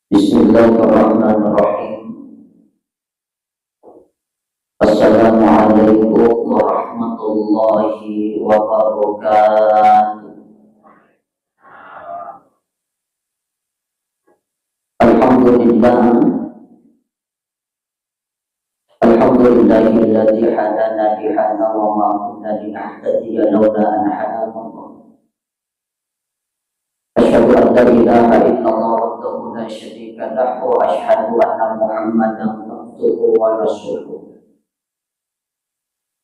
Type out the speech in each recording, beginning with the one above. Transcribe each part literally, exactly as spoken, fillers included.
Bismillahirrahmanirrahim. Assalamualaikum warahmatullahi wabarakatuh. Alhamdulillah. Alhamdulillahilladzi hadana lihadza wa ma kunna linahtadiya laula an hadana Allah. Asyhadu an la ilaha illallah wahdahu la syarika lah wa asyhadu anna Muhammadan abduhu wa rasuluh.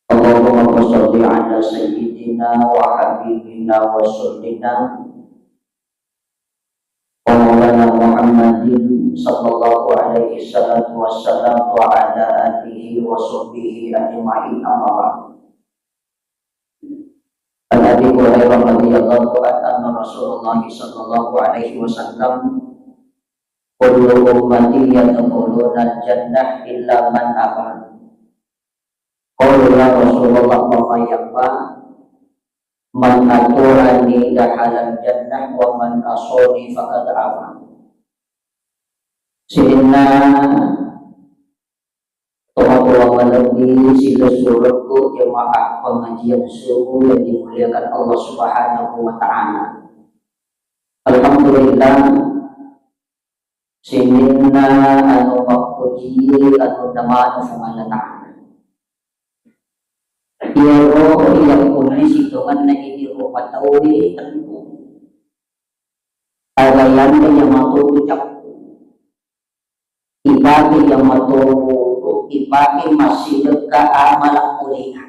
Allahumma shalli ala sayyidina wa habibina wa rasulina wa maulana Muhammadin sallallahu alaihi salatu wassalam wa ala alihi wa sahbihi ajma'in, amma ba'd. An Abi Hurairah radhiyallahu anhu anna Rasulullah sallallahu alaihi wasallam, "Kullu ummati yadkhuluna al-jannah illa man aba." Qalu, "Ya Rasulullah, wa man ya'ba?" "Man ata'ani dakhalal jannah wa man asani faqad aba." Sininna tomatoa malebbi silessurekku jemaah pengajian subuh yang dimuliakan Allah Subhanahu wa Ta'ala. Alhamdulillah, sininna anu mappuji anu namanu Puang Allah Ta'ala. Iyaro yakkunai sitongenna idi rupa tauwe tentu. Aga yanre yang matu ucapku. Ipake yang matu, ipake massidekka amala mulia.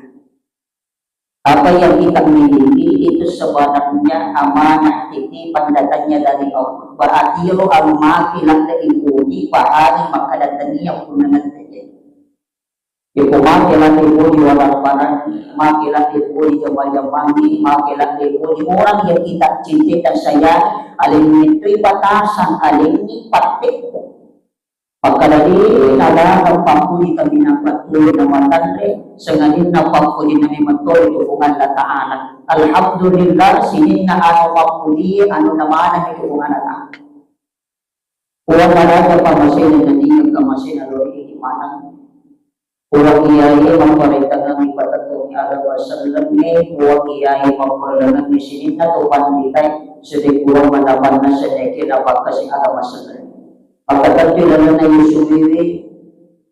Apa yang kita miliki itu sebenarnya amanah titipan datangnya dari Allah. Berarti lo anu maki ladde ipuji pahani maka datangi yang punangan tete. Iko maki ladde ipuji warang-warangi, maki ladde ipuji jama-jamangi, maki ladde ipuji orang yang kita cintai dan sayangi, alenni itu batasan, alenni patteku. Makkeda de nagaga pappuji kaminang pattue namatanre, sengadinna pappujinna memeng to itu Puang Allah Ta'ala. Alhamdulillah, sininna anu mappuji anu namaneng itu Puang Allah Ta'ala. Puang maraja pamasena naniya kamasena lori maneng. Puang iyae mapparentangengngi patettungngi agama sellemme, Puang iyae mapparentangengngi sininna to panditae, seddi Puang manapanna seddi napakkasi agama sellemme. Makkatentu lalenna Yusuf iwi,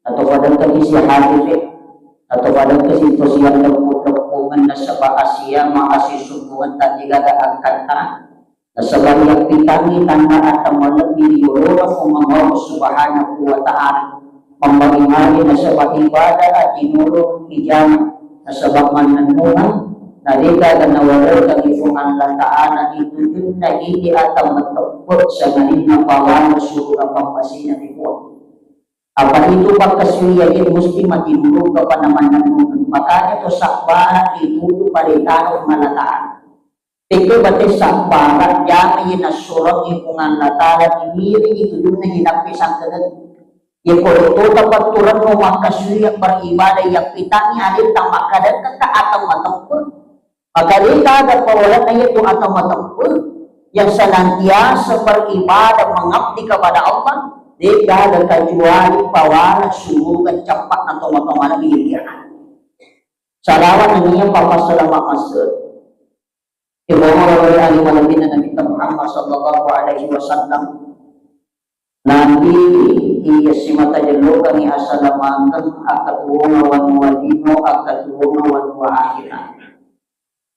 atau pada kami si hadire, atau pada kami to siang leppu-leppungan nasaba asia ma asi sumbungan tadi gaga angkata. Nasaba iyappitangngi tanra atamma lebbi ri yolona Puang Allah Subhanahu wa Ta'ala. Mambagi-magi nasaba ibadah atinulu ijama nasaba mannennungeng, na degaga nawalerkangngi Puang Allah Ta'ala itujunna idi atamma teppe sangadinna pawana suruga pammasina ri Puang. Apa itu pakkasuwiyae musti matinulungka pada mannennungeng. Makanya to sabbara ituju paretana Puang Allah Ta'ala. Tekke bate sabbara, jamai nassuroangngi Puang Allah Ta'ala, diwiringi tujunna inappi sangkengeng. Yekko to tapatturennu makkasuwiyang beribadah, yappitangngi aletta makkadekkekka atau mateppe. Maka de gaga pawalanna yatu atau mateppe yang senantiasa beribadah mengabdi kepada Allah, de gaga kecuali pawana suruga cappa'na tomatoa malebbi di akhirat. Salawat nennia papassalama masse. Ibrahim ri ali malebbina Nabitta Muhammad sallallahu alaihi wasallam. Nabi iya simata jellokangngi asalamakeng akkatuwonga wanua lino, akkatuwonga wanua akhirat.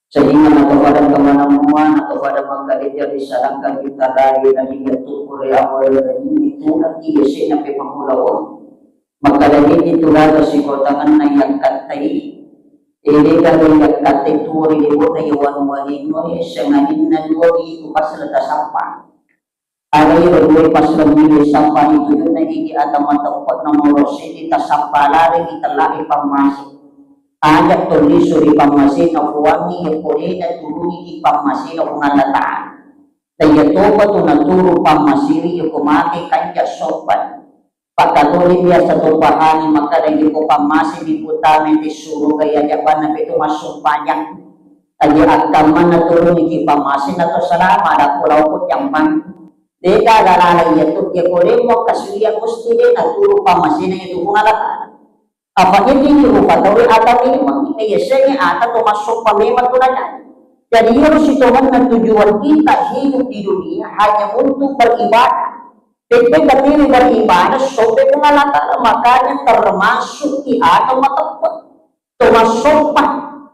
Sehingga natopada kemana-mana, natopada mangkadeja ri sadakka kita rai nabi yattu kure awal nabi itu nanti yasena pe pangulawang. Makkeda, "De'ni tu gaga sikotangenna yakkattai, eh, de gaga yakkattai tuo ri lebo'na iya wanua linoe, sangadinna duami itu pasala tasappa. Aga iyaro dua pasala milo sappa ri tujunna idi atau mateppe nomoro seddi tasappa lari ri tellae pammase. Aja to lisu ri pammasena Puangnge, iya pole naturungiki pammasena Puang Allah Ta'ala. Dan iya topa tu naturu pammasiri iya ko mate kanja sopan." Pakkatoni biasa to pahani makkeda, iyako pammasemi putame te suruga iya jabanna petu massumpajang. Aja akkammanna turuniki pammasena to salama ada pulau ko jampang. De'gaga laleng iyatu, iya ko de' muakkasuwiyang musti de' naturu pammasena iyatu Puang Allah Ta'ala. Apa' jadi rupa tauwe ata memang, na yasengnge ata to massompa memang tu najaji. Jadi iyaro sitongenna tujuan kita hidup di dunia hanya untuk beribadah. Tette' batiri beribadah, sompe Puang Allah Ta'ala, makanya termasuk i ata mateppe'. To massompa,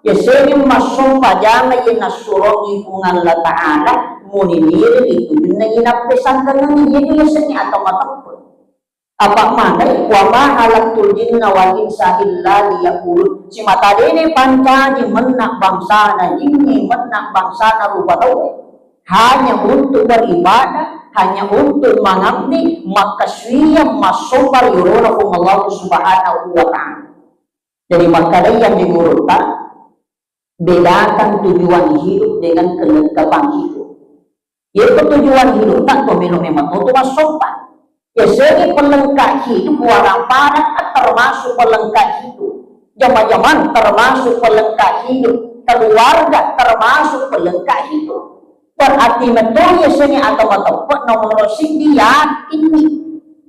yasengnge massompa jama iye nassuroangngi Puang Allah Ta'ala, muni niri ritujunna inappesangengengngi, iye tu yasengnge ata mateppe'. Apa' magai, "Wa ma khalaqtul jinna wal insa illa liya'budun." Simata de'ni pancaji menna' bangsana jingnge, menna' bangsana rupa tauwe. Hanya untuk beribadah, hanya untuk mangabdi, makkasuwiyang massompa ri olona Puang Allah Subhanahu wa Ta'ala. Jadi makkadai iyaro gurutta, bedakan tujuan hidup dengan kelengkapan hidup. Iyatu tujuan hidup ta to melo memang to massompa. Yasengnge pelengkap hidup, barang-barang termasuk pelengkap hidup. Jama-jamang termasuk pelengkap hidup. Keluarga termasuk pelengkap hidup. Berarti metto yasengnge ata mateppe' nomoro siddi yakinni.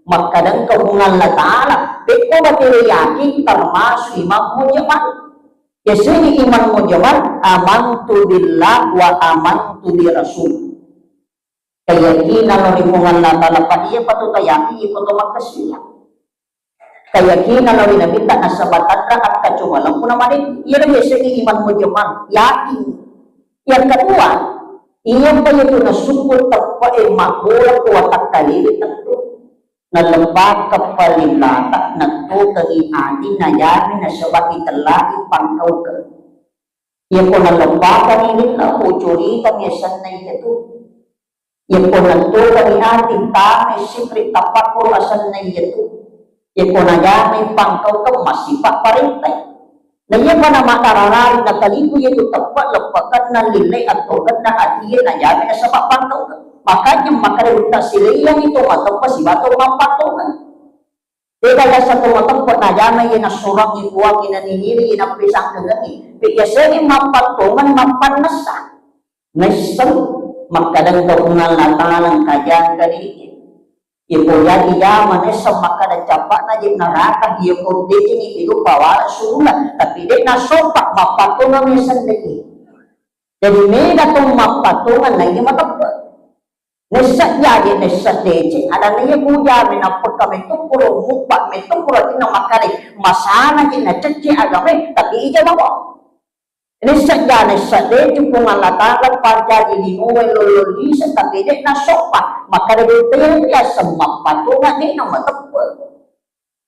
Makkadang ka Puang Allah Ta'ala, pekko batiri yakin termasuk iman mujmal. Yasengnge iman mujmal, amantu billah wa amantu bi rasul. Keyakinan lao ri Puang Allah Ta'ala, pa iya patu tayakin, iko to makkasuwiyang. Keyakinan lao ri Nabitta nasaba tanra akkacumalemmu na madeceng. Iyaro yasengnge iman mujmal, yakin. Yang kedua, iyapa iyatu nasukku teppe'e mabbola ko watakkalele tentu. Nalebbakeng palillata, nettokengngi ati najami nasaba itellai pangkaukeng. Iyako nalebbakeng lilla, mucuritami asenna iyatu. Iyako nettokengngi ati, tame sikri tapakkuru asenna iyatu. Iyako najami pangkaukeng, massipa parentai. Na iyapa namatararari natalipu iyatu teppe' leppekenna lillai attokenna atie najami nasaba pangkaukeng. Makanya makkeda gurutta, silaingi to mateppe' sibawa to mappatongeng. De'gaga to mateppe' najama iye nassuroangngi Puangnge, naniniri nappisangkengengngi. Pe yasengnge mappatongeng, mappannessa. Naisseng makkadang ka Puang Allah Ta'ala engka jangka dirinya. Iyako jaji jama naisseng makkada cappa'na je' neraka, iyako decengngi idup bawala surga, tapi de' nassompa, mappatongeng yasengnge. Jadi mega to mappatongeng naiya mateppe'. Naisseng jaji, naisseng deceng, adanna iya kujama nappekka metto pura muppa, metto pura tinna makkada masana je' nacecce agamae, tapi ija mamo. Naisseng ja, naisseng deceng, Puang Allah Ta'ala pancaji linoe lollo lise, tapi de' nassompa. Makkada de' tena riaseng mappatongeng, de' namateppe'.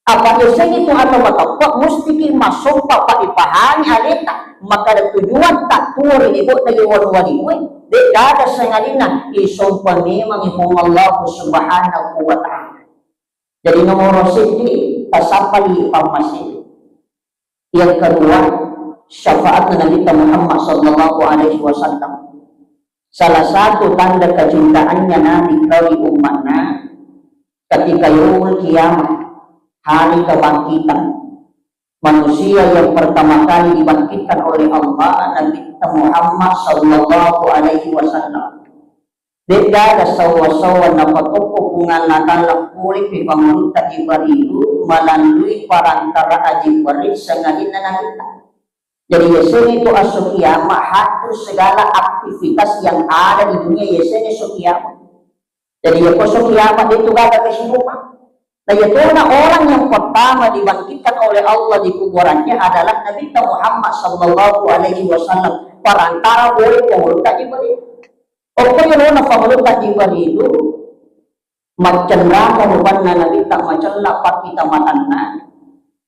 Apa yasengnge tu ata mateppe', mustiki massompa pa ipahangi aleta. Makkada tujuan tattuo ri lebo'na iwanu-wanuwe, de'gaga sangadinna isompa memangngi Puang Allah Subhanahu wa Ta'ala. Jadi nomoro seddi, tasappai pammasena. Yang kedua, syafaatna Nabitta Muhammad sallallahu alaihi wasallam. Salah satu tanda kecintaannya Nabi ri umma'na, ketika yaumul qiyamah, hari kebangkitan, manusia yang pertama kali dibangkitkan oleh Allah, Nabitta Muhammad sallallahu alaihi wasallam. De'gaga sawwa-sawwa napatoppo Puang Allah Ta'ala pole ri Pangulutta Jibrilu melalui perantara Jibril sangadinna Nabitta. Jadi yasengnge tu esso kiamat, hancur segala aktivitas yang ada di dunia, yasengnge esso kiamat. Jadi iyako esso kiamat de' tu gaga kesibukan. Nah, iyatona orang yang pertama dibangkitkan oleh Allah di kuburannya adalah Nabitta Muhammad sallallahu alaihi wasallam, perantara pole Pangulutta Jibril. Okko yolona Pangulutta Jibrilu, maccenraka rupanna Nabitta, macella pakkita matanna,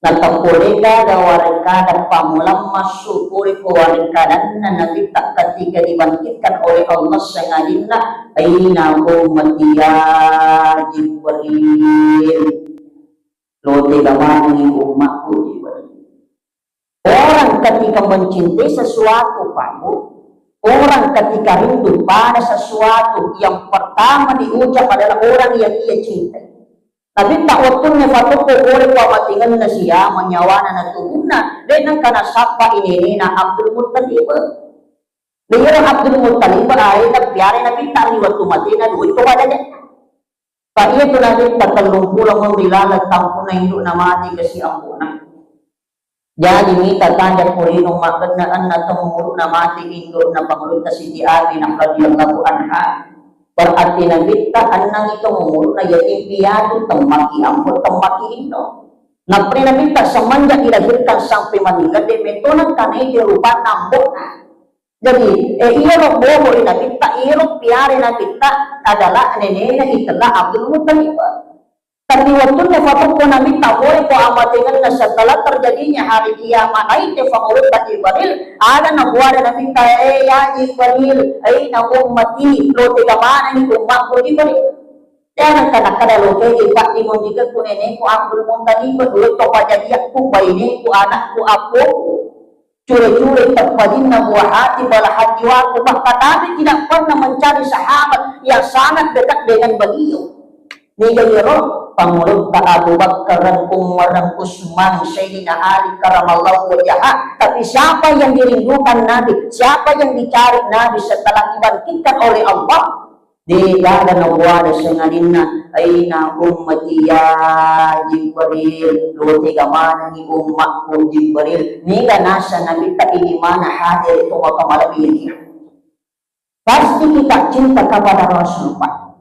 nateppo de'gaga warekkada pammulang massu pole ko warekkadanna Nabitta ketika dibangkitkan oleh Allah sangadinna, "Aina ummati ya Jibril?" Lo tega manengngi ummakku, Jibril. Orang ketika mencintai sesuatu, Pak Bu, orang ketika rindu pada sesuatu, yang pertama diucap adalah orang yang ia cintai. Tapi tak waktunya fatoko boleh pamatingenna sia menyawana na tubuhna, de' nengka nasappa inenena Abdul Muttalib. Iyaro Abdul Muttalib alena piara Nabitta ri wettu matena dua to pada de'. Pa iya tu Nabitta tellung pulo mun ri laleng tampuna indu'na mati kasi ampu'na. Jadi mita taja ko lino maggenna enna taung umuru'na mati indu'na Pangulutta Siti Aminah radhiyallahu anha. Berarti Nabitta ennangi taung umuru'na yatim piatu temmaki ampu temmaki indo. Nappai Nabitta semenjak dilahirkan sampai meninggal de metona kanai rupanna ambo'na. Jadi, eh, iyaro bobo i Nabitta, iyaro piara Nabitta adalah nenena itella Abdul Muttalib. Tapi wettunna fatukku Nabitta pole ko amatengenna setelah terjadinya hari kiamat, naite Pangulutta Jibril, ada nabuada Nabitta, eh, ya Jibril, aina ummati, lo tega manenni ummakku Jibril. Jangan kana kada lo tega ipaddi monjikekku nenekku Abdul Muttalib, dua to pajadiakku baineku anakku appoku. Cure-cure teppajinna buah hati belahan jiwaku, bahkan Nabi tidak pernah mencari sahabat yang sangat dekat dengan beliau. Niga iyaro Pangulutta Abu Bakar, Umar, Utsman, Sayyidina Ali karamallahu wajhah. Tapi siapa yang dirindukan Nabi, siapa yang dicari Nabi setelah dibangkitkan oleh Allah? Degaga nabuada sengadinna, aina ummati ya Jibril, lo tega manenni ummakku Jibril. Niga nasa Nabitta ini mana hadir itu maka malam ini. Pasti kita cinta kepada Rasul, Pak.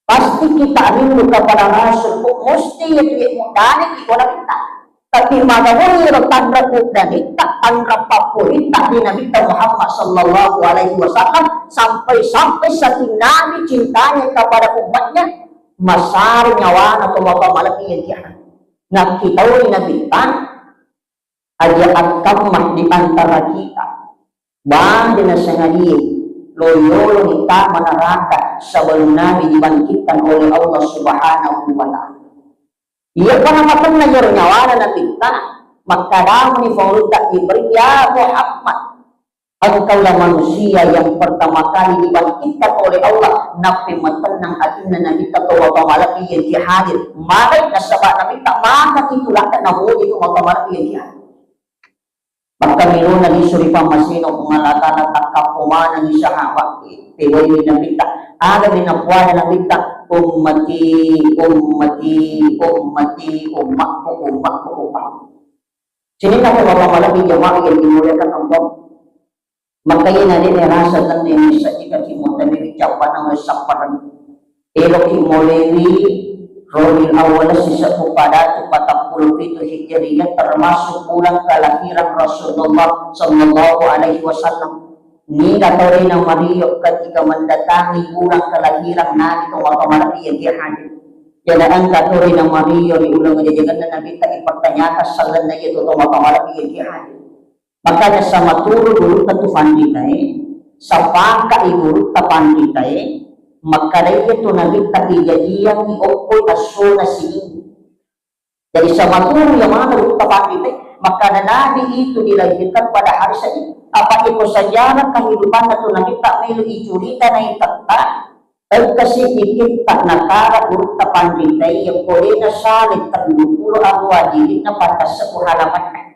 Pasti kita rindu kepada Rasul, Pak. Mesti ya dia mudane di bola kita. Tapi magawai ro tanra kudanitta, tanra papuritta di Nabitta Muhammad sallallahu alaihi wasallam, sampai-sampai saking Nabi cintanya kepada umatnya, masari nyawana to maka malebbi yang kiamat. Nah, kita ini Nabitta, aja akkamma di antara kita. Bade nasengadie lo yolo ni tama neraka sebelum Nabi dibangkitkan oleh Allah Subhanahu wa Ta'ala. Iya pada matenna jero nyawana Nabitta, makkadamuni Pangulutta Jibril, "Ya Muhammad, engkaulah manusia yang pertama kali dibangkitkan oleh Allah." Nappi matennang atinna Nabitta to maka malebbi yang ki hadir. Magai nasaba Nabitta maka kitulakka naboji to maka malebbi yang ki hadir. Makkamilona lisu ri pammasena Puang Allah Ta'ala, takkappo manenni sahabat, pewaiwi Nabitta. Agami napuada Nabitta, "Ummati, ummati, ummati, ummakku, ummakku, ummakku." Sininna ko Bapak malebbi jamaah yang dimuliakan Allah. Maka iya na de' rasa tenna messajika ki mutami cappana wes sappareng. Eloki molewi Rabiul Awal sisebbu padatu patappulo pitu Hijriyah, termasuk bulan kelahiran Rasulullah sallallahu alaihi wasallam. Niga tau de' namario ketika mendatangi bulan kelahiran Nabi, to maka malebbi yang dia hadir. Jadi engka tau de' namario di uleng jajanganna Nabitta dipertanyakan sallenna iya to, to maka malebbi yang dia hadir. Makanya samaturu gurutta tu panritae, sapaka'i gurutta panritae, makkada iya tu Nabitta ijajiangngi okkoi essona sining. Jadi samaturu iya maneng gurutta panritae, makkada Nabi itu dilahirkan pada hari Senin. Apa iko sejarah kehidupanna tu Nabitta melo icurita naitetta, engka si ikitta nakara gurutta panritae, iya polena sale telluppulo arua jilidna, patassebu halamanna.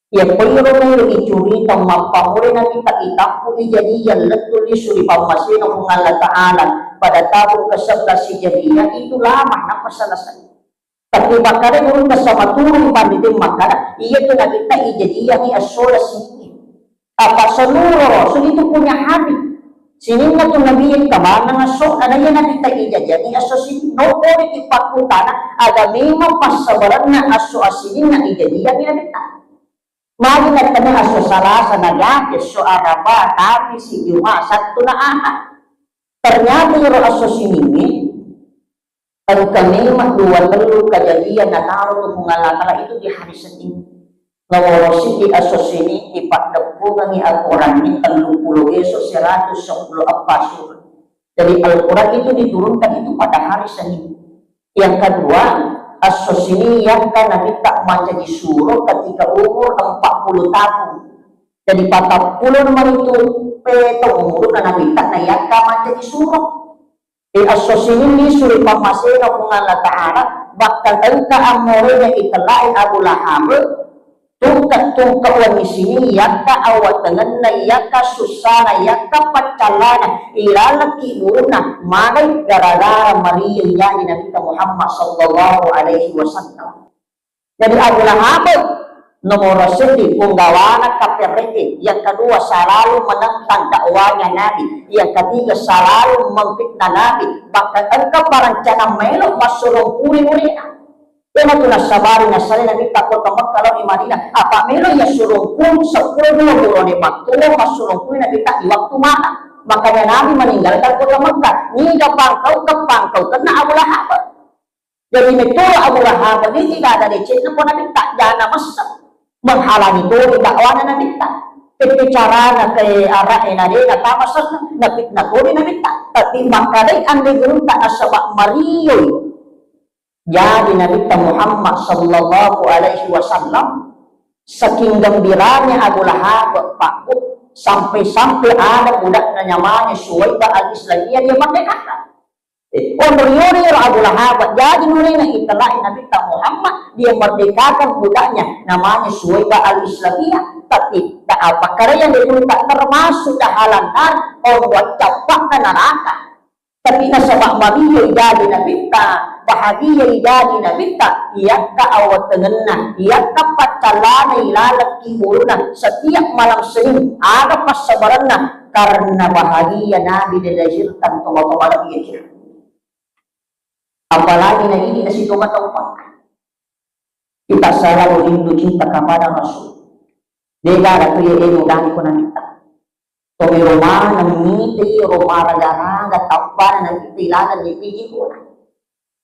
Iya, koiro melo icurita mappamulai Nabitta itappu ijadiang lettu lisu ri pammasena Puang Allah Ta'ala pada tahun kesebelas Hijriyah itu lama nappa selesai. Tapi makkada gurutta samaturu panritae makkada, iya tu Nabitta ijadiangngi esso sining. Apa seluruh Rasul itu punya hadis. Sininna tu Nabi yang kamanang esso, ada iya Nabitta ijajiangngi esso sining. Noppo ri pakkutana, aga memang passabarenna esso sininna ijadiangngi Nabitta. Magi nattenna esso Salasa naga, esso Araba, Kamisi, Juma, Sattu na Ahad. Ternyata iyaro esso siningnge engka memang dua tellu kejadian nataro tu Puang Allah Ta'ala itu di hari Senin. Nomoro siddi esso sining ipaddeppungengngi Al-Quran ni telluppulo esso seratus seppulo eppa surah. Jadi Al-Quran itu diturunkan itu pada hari Senin. Yang kedua, esso sining yakka Nabitta mancaji suro ketika umur empat puluh tahun. Jadi patappulo mani tu peto umurna Nabitta na yakka mancaji suro. Di esso sining lisu ri pammasena Puang Allah Ta'ala, bahkan engka ammorenna itellai Abu Lahab, Tungke-tungke wenni sining, iyakka awatengenna, iyakka sussana, iyakka paccallana, ilalekki buruna, magai gara-gara mariyo ijaji Nabitta Muhammad sallallahu alaihi wasallam. Jadi Abu Lahab nomoro seddi punggawana kaperre'e, yang kedua selalu menentang dakwahnya Nabi, yang ketiga selalu memfitnah Nabi, bahkan engka parencana melo massurung puri murina. Iyanatu nassabari nasalai Nabitta kota Mekkah lao ri Madinah. Apa melo iya surung pun seppulo dua bulan mattuo massurung pun Nabitta di waktu malam. Makanya Nabi meninggalkan kota Mekkah. Niga pangkau ke pangkau kena Abu Lahab. Jadi metoro Abu Lahab ini tidak ada decetna ko Nabitta, jana messa menghalangi toni dakwana Nabitta. Peppecarana ke arah ena dena tama sesna, Nabi, natoni Nabitta. Tapi makadai ande gurutta nasaba marioi. Jadi Nabitta Muhammad sallallahu alaihi wasallam, saking gembiranya Abu Lahab, Pak Bu, sampai-sampai ada budakna namanya Suwaibah Al-Islamiyah dia merdekakan. Eh, onriyori ro Abu Lahab, jadi nurena italai Nabitta Muhammad, dia merdekakan budaknya namanya Suwaibah Al-Islamiyah. Tapi tak apa karena yang dia tak termasuk dahalan nar, orang wacapakna neraka. Tapi nasaba mariyo ijaji Nabitta, bahagia ijaji Nabitta, iyakka awatengenna, iyakka paccallana ilalekki buruna setiap malam Senin, aga passabarenna, karena bahagia Nabi dilahirkan toma-toma Nabi. Apalagi na ini nasi toma-toma. Kita selalu rindu cinta kepada Rasul. Dega ada tu ya eno dan ko Nabitta. Tomero maneng mite iyaro maraga-raga tappana Nabitta ilaleng di piji kura.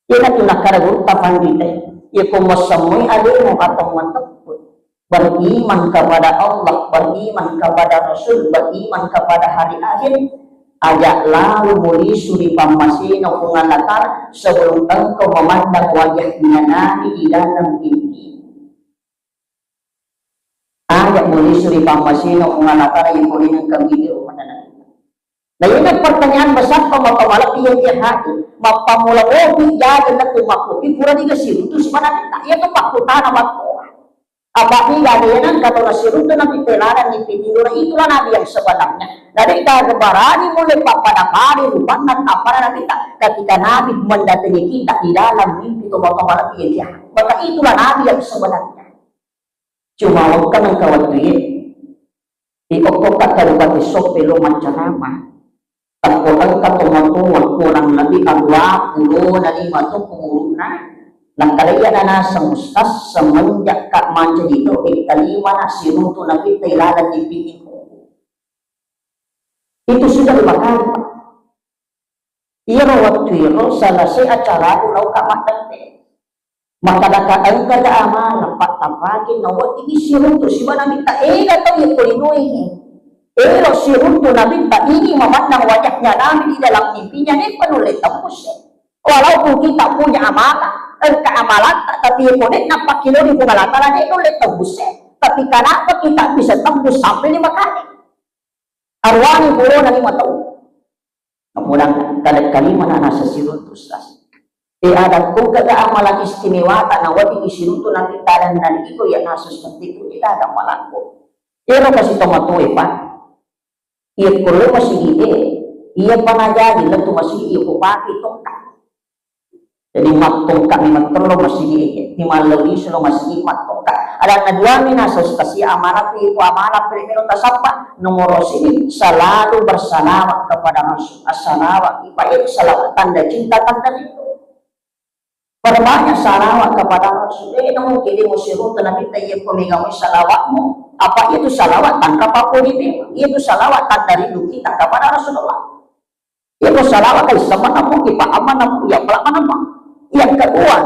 Iyanatu nakkada gurutta panrita, iyako massemmoi alemu atau mateppe, beriman kepada Allah, beriman kepada Rasul, beriman kepada hari akhir, ajak lalu mulisu ri pammasena Puang Allah Ta'ala sebelum engkau memandang wajahnya Nabi di dalam mimpi. Aja mulisu ri pammasena Puang Allah Ta'ala yang boleh nengka video pada Nabi. Nah, ini pertanyaan besar, pemotong malam yang dia hati, mappamula mopi jaga letu makopi pura diga siruntu sebenarnya. Iya tu pakkutana mattoa. Apa tidak ada yang nangka tu nasiruntu Nabi teladan di pinggir, itulah Nabi yang sebenarnya. Dari kagak berani mulai papada-pada rupanna apa Nabi tak, ketika Nabi mendatangi kita di dalam mimpi tu, pemotong malam yang dia. Maka itulah Nabi yang sebenarnya. Cuma wekka nengka wettué, ri okko kabupaten Soppeng lo maccarama, takko engka tomatoa kurang lebih dua puluh lima taung umurna, nakkalaiya naseng ustaz semenjak ka mancaji to, eh, talima na siruntu Nabitta ilaleng di pinggir. Itu sudah lima kali, Pak. Iyaro wettu iyaro selesai acaraku, nauka maddeppe. Makkadaka engkaga amala pattapaki naweddingi siruntu sibawa Nabitta, ega tau yakko linoe. Elo siruntu Nabitta, ini memandang wajahnya Nabi di dalam mimpinya, de'pa nulle tembus. Walaupun kita punya amala, engka amalatta, tapi yakko de'na pakkiloni Puang Allah Ta'ala, de' nulle tembus. Tapi kenapa kita bisa tembus sampai lima kali? Aruani purona lima taung. Kemudian kada kalima na nasesiruntu, ustaz. Eh, ada ko kada amalan istimewata na wati isiruntu Nabitta dan iko ya nasus seperti itu, tidak ada malakku. Ero kasi tomatoe, Pak. Iya kulo masigi, eh, iya panajaji letu masigi, iya kupake tongka. Jadi mattongka mi mattello masigi, eh, di mallo lisu lo masigi mattongka. Ada na dua mi nasas kasi amana pi, ku amana pi melo tasappa. Nomor sini selalu bersalawat kepada Rasul. Assalawat, ipa itu salawat tanda cinta, tanda rindu. Perbanyak salawat kepada Rasul. Eh, namu kiri musiruntu Nabitta, iya ko mega mu salawatmu. Apa itu salawat? Tangkap apa di, itu salawat tanda rindu kita kepada Rasulullah. Iya ko salawat kai sama namu, ipa ama namu, iya pala namu. Yang kedua,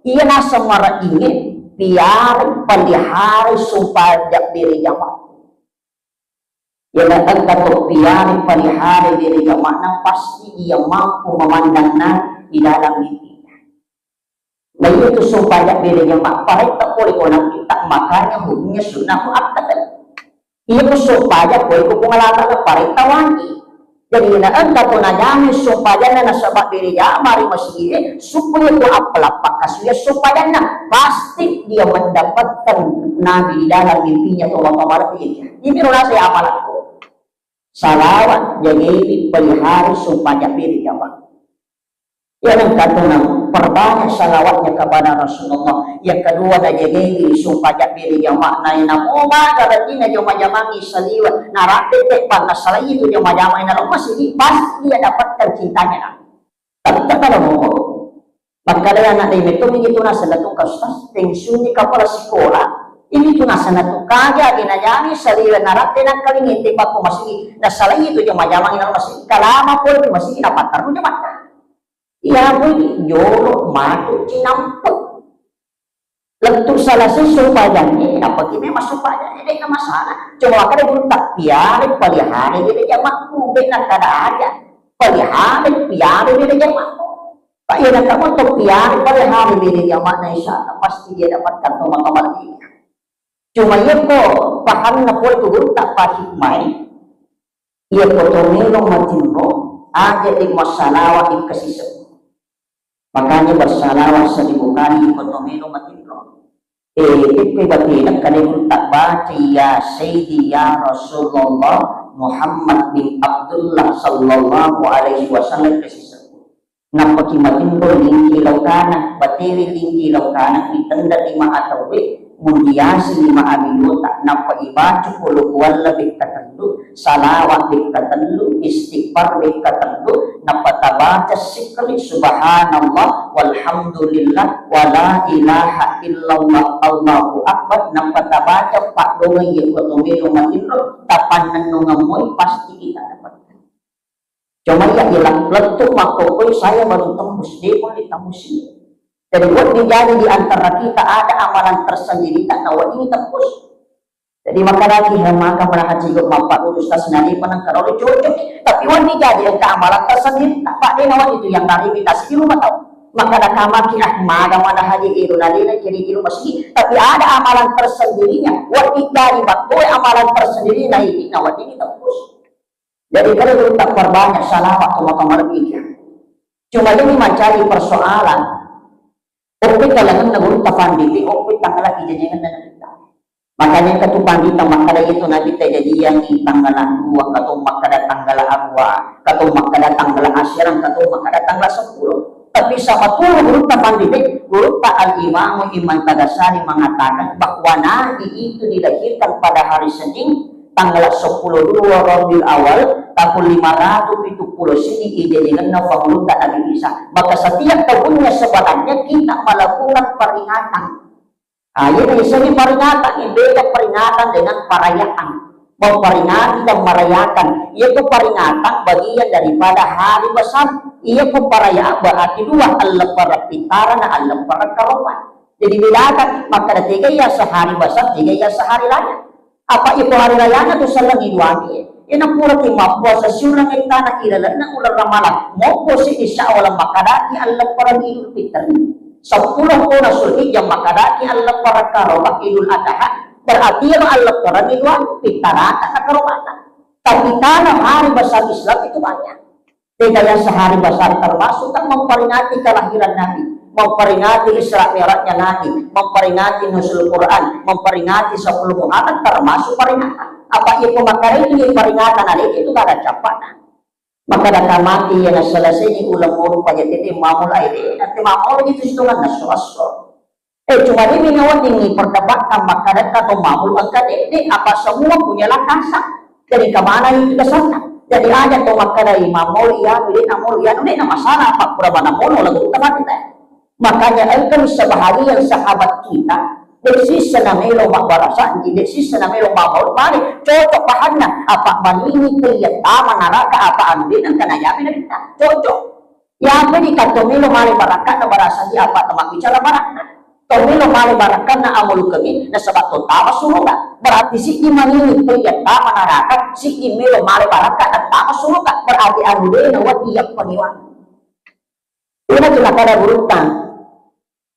iya naseng mara ingin piara pelihara supaya tidak beri jamaah. Iya na engka to piara pelihara beri jamaah, pasti iya mampu memandang Nabi di dalam mimpinya. Nah, itu supaya beda jamaah, paretta pole ko Nabitta, makanya hukumnya sunnah muakkad. Iya, supaya pole ko Puang Allah Ta'ala, paretta wajib. Jadi, na engka to najami supaya na nasaba beda jamaah ri masjid, supaya ko appala pakkasuya supaya na pasti dia mendapatkan Nabi di dalam mimpinya, to matoa malebbi. Ini rasa ya amalakku. Salawat, jagaiwi, pelihara, sumpajang bere jamaah. Ya, nengka tu na perbanyak salawatnya kepada Rasulullah. Yang kedua, na jagaiwi, sumpajang bere jamaah. Na, namo maga rajinna jama-jamangi saliweng, na rapi te panna salai itu jama-jamang na lo masigi, pasti dia dapatkan cintanya Nabi. Tapi tak kalau mau. Makkeda anak dai metto begitu naseng tu, Ustaz, pensiun di kepala sekolah. Ini tu naseng tu kaja di najami saliweng na rapi na kalingi te bakko masigi. Na salai itu jama-jamang na lo masigi. Kalama pole masigi na patterru jama. Iya, pun jolo matu cinampe. Lettu salase sumpajangnge, nappaki memang sumpajangnge, de'na masalah. Cuma makkeda gurutta, piara, pelihara bere jamakku, de'na kada aja. Pelihara, piara bere jamakku. Pak, iya, kamu tuh piara, pelihara bere jamakna, insya Allah pasti dia dapatkan tomat-tomat ini. Cuma iya ko pahanna pole tu gurutta, pahikmai. Iya ko to melo matinro, aja de massalawa ikkasiseng. Makanya bersalawat seribu kali iko to melo matinro. Eh, iko batena kade gurutta baca, "Ya Sayyidi, ya Rasulullah Muhammad bin Abdullah sallallahu alaihi wasallam," kasiseng. Nappaki matinro lingki laukana, batewe lingki laukana, ditenda lima atauwe, mundiasi lima abiota, nappa ibaca qul huwallah bekka tellu, salawat bekka tellu, istighfar bekka tellu, nappa tabaca sikri, subhanallah, walhamdulillah, wala ilaha illallah, Allahu akbar, nappa tabaca paddongeng iya ko to melo matinro, tapannennungeng moi, pasti kita dapatkan. Cuma iya, iya lettu makkokoi saya baru tembus, de pun ditembus. Jadi wedding jadi di antara kita ada amalan tersendiri tak tahu ini tembus. Jadi makkadaki, "He, maka mana haji kok mappa ustaz nani penang karole cocok." Tapi wedding jadi engka amalan tersendiri tak, Pak, de nawa itu yang dari kita sih rumah tahu. Makkada kamaki, "Ah, maga mana haji iru nalina kiri iru masjid." Tapi ada amalan tersendirinya. Wedding jadi bakkoe amalan tersendiri na ini, na wedding ditembus. Jadi, kalau kita perbanyak salawat, tomat-tomat lebih. Cuma ini mencari persoalan. Oke, kalangan gurutta pandite, oke, tanggal ijajangan dan kita. Makanya katu pandita makkada itu Nabi tajajiangi tanggal dua, katu makkada tanggal dua, katu makkada tanggal asirang, katu makkada tanggal sepuluh. Tapi sama tuh gurutta pandite, gurutta Al-Imamu Imam Tagasari mengatakan bahwa Nabi itu dilahirkan pada hari Senin, tanggal sepuluh dua Rabiul Awal, tahun lima ratus tujuh puluh sini ijajangenna pangulutta Nabi Isa. Maka setiap tahunnya sebenarnya kita melakukan peringatan. Ah, iya, biasanya peringatan, yang beda peringatan dengan perayaan. Memperingati dan merayakan. Itu peringatan bagian daripada hari besar. Iya, perayaan berarti dua, Allah perpitarana, Allah perkaropan. Jadi bedakan, maka ada tiga ya sehari besar, tiga ya sehari raya. Apa iko hari rayana tu selleng iduangi. Ina pura ki mappuasa siuleng ettana ilalenna uleng Ramalang. Moppo si di Syawal makkadaki alleppereng Idul Fitri. Seppulo kona Zulhijjah makkadaki alleppereng karobak Idul Adha. Berarti iyaro alleppereng iduangi, pittarata na karobata. Tapi kalau hari besar Islam itu banyak. Tegaya sehari besar termasuk kan memperingati kelahiran Nabi, memperingati Isra Mi'rajnya Nabi, memperingati Nuzul Quran, memperingati sepuluh Muharram termasuk peringatan. Apa itu makanya itu peringatan hari itu kada capana. Maka ada kamati yang selesai di ulang mulu pajak itu mamul air nanti mamul itu situngan nasu aso. Eh, cuma ini naweddingngi perdebatkan makkadakka to mamul engka de, de, apa semua punya landasan. Jadi kemana itu dasarnya? Jadi aja to makkada Imam Mauli ya, de na Mauli ya, de na masalah apa pura mana mono lagu utama kita. Makanya engka sebahagian sahabat kita, de sisa na melo mabbarasa, de sisa na melo mamul, mari cocok bahanna, apa manini ke iya tama neraka, apa anu de nengka najamin kita. Cocok. Yapi di katto melo male barakka na barasa di apa tama bicara barakka. To melo male barakka na amulukengi nasaba to tama suruga. Berarti siddi manini pria tama neraka, siddi melo male barakka na tama suruga. Berarti anu de na wati yang pengiwan. Ina tu nakada gurutta.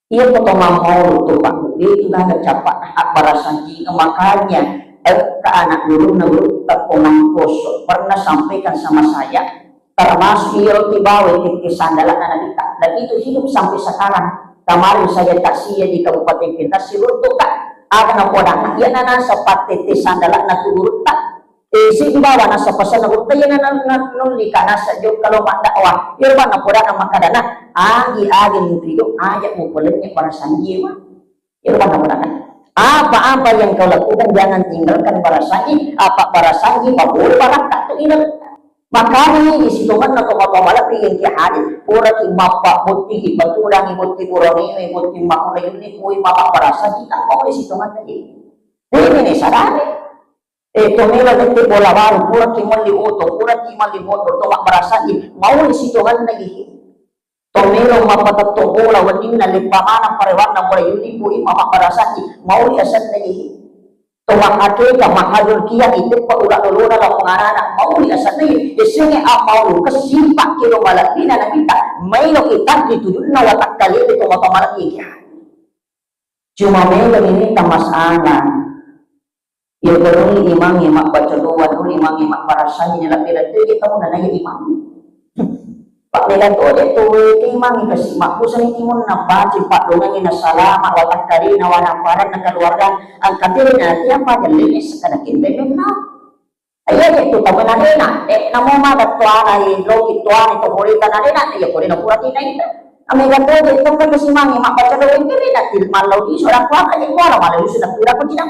Iya ko to mammaulu tu Pak, itu kan cappa abbarasanjing. Makanya engka anak gurunna gurutta ko Mangkoso pernah sampaikan sama saya, termasuk iya roti bawa tette sandalana Nabitta, dan itu hidup sampai sekarang. Kemarin saya takziah di Kabupaten Pinrang, siruntukka. Aga napodanna, iyana naseng pattette sandala'na tu gurutta. Eh, si bawa naseng pasenna gurutta, iyana na, na, nullika naseng jokka lao maddakwah. Iyaro bang napodanna makkedana, agi-agi mutido, aja mupolennye barasanjie, Mak. Iyaro bang napodanna. Apa-apa yang kau lakukan, jangan tinggalkan barasanji, apa barasanji, maburu barakka tu ineng. Makanya ini sitongenna tomatoa malebbi engka hadir. Puraki mappa botting, ipatudangi botting, purani botting, makkunrai ini kui mappa barasanji, tak mau di sitongenna ini. Ini nih sadari. Eh, to melo tette bola baru, puraki melli oto, puraki melli motor, to mabbarasanji, mau di sitongenna ini. To melo mappatetto bola, weddinna leppa maneng parewanna bola, yulli bui mama barasanji, mauli asenna ihi. To mahakeka, mahadul kia, iteppa ula lolona lapong anana, mauli asenna ihi. Essengnge ammaulu kessipa kelo malebbina nabitta, maelo itanti tujunna watakkalele to mata malebbi kia. Cuma melo ini ta masalah. Iya, ko nuli imangnge mabbaca doa, nuli imangnge mabbarassangi, nalabbi lettuki taunna naiya imangnge. Pak mega to de to weke imangnge kasi mabbusangi timunna baci paddoangengngi nasalama watakkalena, wanaparanna, keluarga, engka tena tiapa jelle sekada kente memang. Iya je tu taunna dena, de namo maga tuana, loki tuana to boleh tanah dena, iya ko dena pura tina itu. Amega to de to kan kasi imangnge mabbaca doa, engka dena til mallau di seorang kuaka je kuala mallau di sudah pura ko tidak.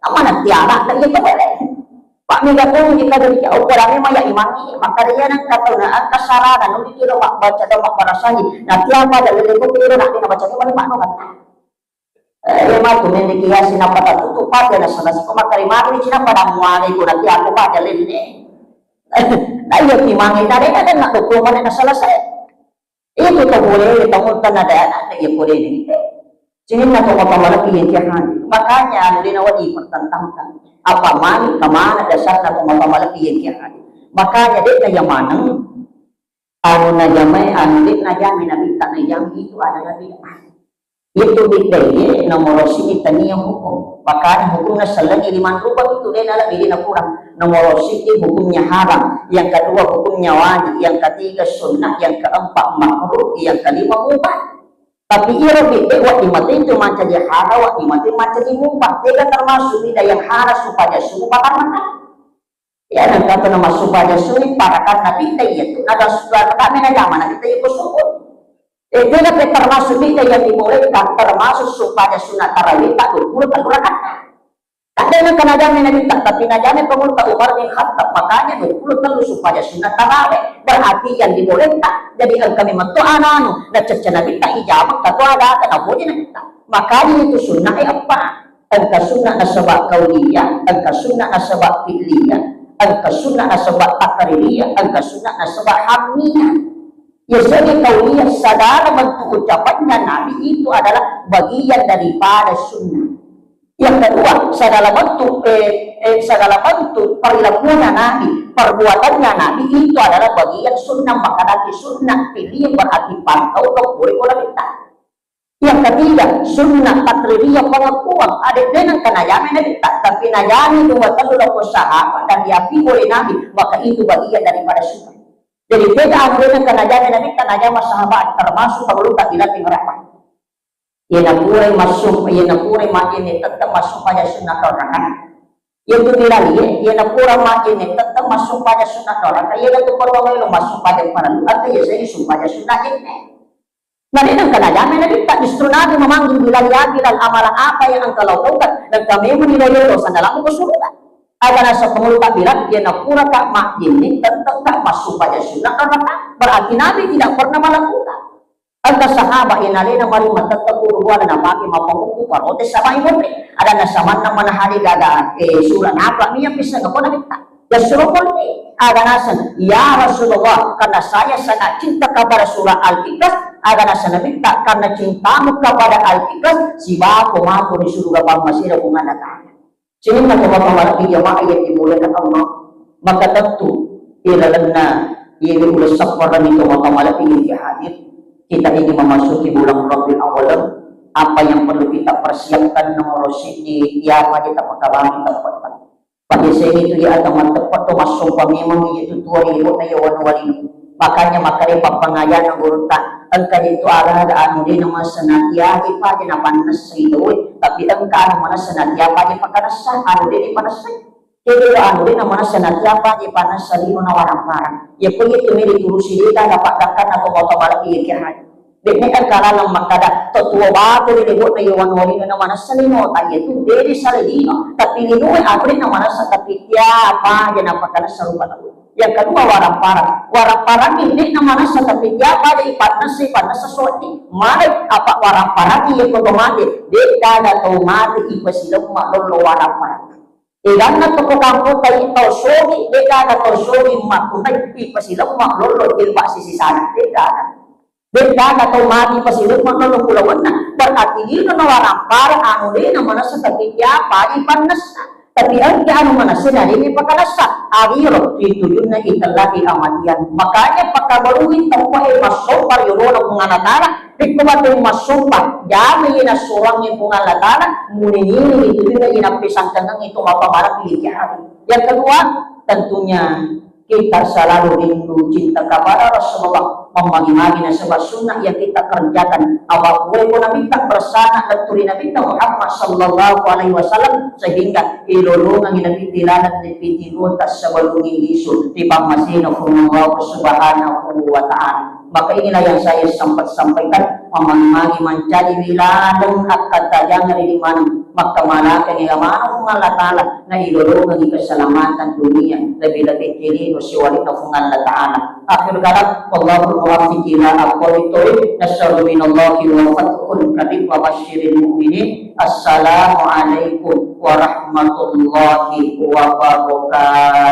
Amana tiara, tak iya tebere. Pak mega to jika jadi jauh kurangnya maya imangi, maka dia nang kata na angka sarana nuli kiro mak baca do mak barasangi. Nah tiapa ada lele ko kiro nak dina baca do mani mak no kata. Eh, dia matu mende kiasi napa tak tutup pakai na sana sipa maka lima tu cina pada muale ko nanti aku pada lele. Nah iya imangi tadi ada nak dukung mana na selesai. Itu to boleh, to mutanna dana, iya ko dene. Sininna to mata malebbi yang kia hadir. Makanya anu dena wadi pertentangkan. Apa mani, kemana dasarna to mata malebbi yang kia hadir. Makanya dek naya maneng, anu najamai, anu dek najami nabi tak najami itu adalah bid'ah. Itu bid'ah ye, nomor sini tania hukum. Makanya hukumnya selain lima rupa itu dena lebih dena kurang. Nomor sini hukumnya haram, yang kedua hukumnya wajib, yang ketiga sunnah, yang keempat makruh, yang kelima mubah. Tapi iro bid'ah wak di mati itu mancaji haram, wak di mati mancaji mubah. Tega termasuk bid'ah yang haram supaya subuh batal makan. Ya, dan kata nama supaya suni parakan Nabi kita iya tu. Ada sudah kami na zaman Nabi kita iya ko subuh. Eh, tega pe termasuk bid'ah yang dibolehkan, termasuk supaya sunat tarawih tak dua puluh tellu rakaat. Kadang kena jamin Nabi tak, tapi na jamin pengurus Umar bin Khattab, makanya dua puluh tellu supaya sunat tarawih. Berarti yang dibolehkan, jadi engka memang tu ananu, na cecca Nabi tak ijabah, kata ada, kena boleh Nabi tak. Makanya itu sunnah eh, apa? Engka sunnah nasaba kauliyah, engka sunnah nasaba fi'liyah, engka sunnah nasaba takririyah, engka sunnah nasaba hamiyah. Ya, jadi kauliyah segala bentuk ucapannya Nabi itu adalah bagian daripada sunnah. Yang kedua, segala bentuk eh, eh, segala bentuk perilakunya Nabi, perbuatannya Nabi itu adalah bagian sunnah, maka nanti sunnah pilih berarti pantau ke boleh pola minta. Yang ketiga, sunnah takririyah pengakuan. Ada denang kena jamin Nabi tak, tapi najami dua tellu loko sahabat dan diakui oleh Nabi, maka itu bagian daripada sunnah. Jadi beda anu denang kena jamin Nabi tak najama sahabat termasuk perlu tak bilang pengerapa. Iya napura masuk, iya napura majene tetap masuk pada sunnah rakaat. Iya tu bilang iya, iya napura majene tetap masuk pada sunnah rakaat. Iya tu potong masuk pada perlu atau iya saya sumpah sunnah ini. Nah, dia nang kena jamin Nabi tak, justru Nabi memanggil Bilal, "Ya Bilal, amalan apa yang engkau lakukan? Dan kami menilai dosa dalam ke surga." Agar nasa pengulu tak bilang, dia napura tak mak ini, tentang tak masuk pada sunnah karena tak berarti Nabi tidak pernah melakukan. Engka sahabat yang alena mari matetteku rubuana napake mapanguku parotes sama imamre. Ada nasamanna manahari gaga eh, surah napa mia bisa ngapa Nabi tak. Ya suruh pun ada nasang, "Ya Rasulullah, karena saya sangat cinta kepada surah Al-Ikhlas." Ada nasang Nabi tak, "Karena cintamu kepada Al-Ikhlas, sibawa aku di surga pammasira bunga datang." Sininna tomatoa malebbi jamaah yang dimuliakan Allah, maka tentu ilalenna iyawe uleng sapparengngi tomatoa malebbi yang hadir. Kita ini memasuki bulan Rabiul Awal, apa yang perlu kita persiapkan? Nomor siji, iya apa kita pakabangi tempat. Pada saya itu ya atau tempat tu masuk pamimang itu tua di ibu na yawan wali. Makanya makkeda pappangajanna gurutta, engka itu araga anu de namanessa natiaji paja napannessai tauwe, tapi engka anu manessa natiaji paja pakanessa, anu de dipanessai. Jadi anu de namanessa natiaji paja panessa lino na warang-parang. Ya ko itu mede turusi de dapat dakkan atau moto malebbi ya kira. De'na engka laleng makkada, to tuo batu ri lebo'na iya wanua lino namanessa lino, ta iya tu de salai lino, tapi linoe anu de namanessa, tapi tiapa aja napakanessa rupa tau. Yang kedua, warang-parang. Warang-parang ini de namanessa, tapi tiapa aja ipannessa, ipannessa soddi. Male apa warang-parang iya ko to mate, de gaga tau mate ipasilemma lollo warang-parang. Eganna toko kamputta i tau sogi, de gaga tau sogi makkunrai ipasilemma lollo jilbab sisi sana, de gaga. De gaga tau mati pasilemma lollo pulawanna. Berarti lino na warang-parang anu de namanessa, tapi tiapa ipannessa. Tapi engka anu manessa na de pakanessa. Awiro ritujunna itellahi amalian. Makanya pakabarui tempoe massompa ri olona Puang Allah Taala. Rikko bate massompa, jamai nassuroangnge Puang Allah Taala, muni-muni ritujunna napesangkangengngi to mappamalebbi. Yang kedua, tentunya kita selalu rindu cinta kepada Rasulullah, memmagi-magi nasaba sunnah yang kita kerjakan. Apa pura ko Nabitta bersana lettu ri Nabitta Muhammad sallallahu alaihi wasallam, sehingga ilolongengngi Nabitta laleng ri piti duata sebelum lisu ri pammasena Puang Allah Subhanahu wa Ta'ala. Maka inilah yang saya sempat sampaikan, mamang-magi mancaji wiladeng akkatajang ri limaneng, makkamalakengngi lamaneng Puang Allah Taala, na ilolongengngi keselamatan dunia, lebih-lebih ri lino siwalina Puang Allah Taala. Akhir kalam, wallahul muwaffiq ila aqwamit thoriq, nas'alu minallahi wa fathun qarib wa basyiril mu'minin. Assalamualaikum warahmatullahi wabarakatuh.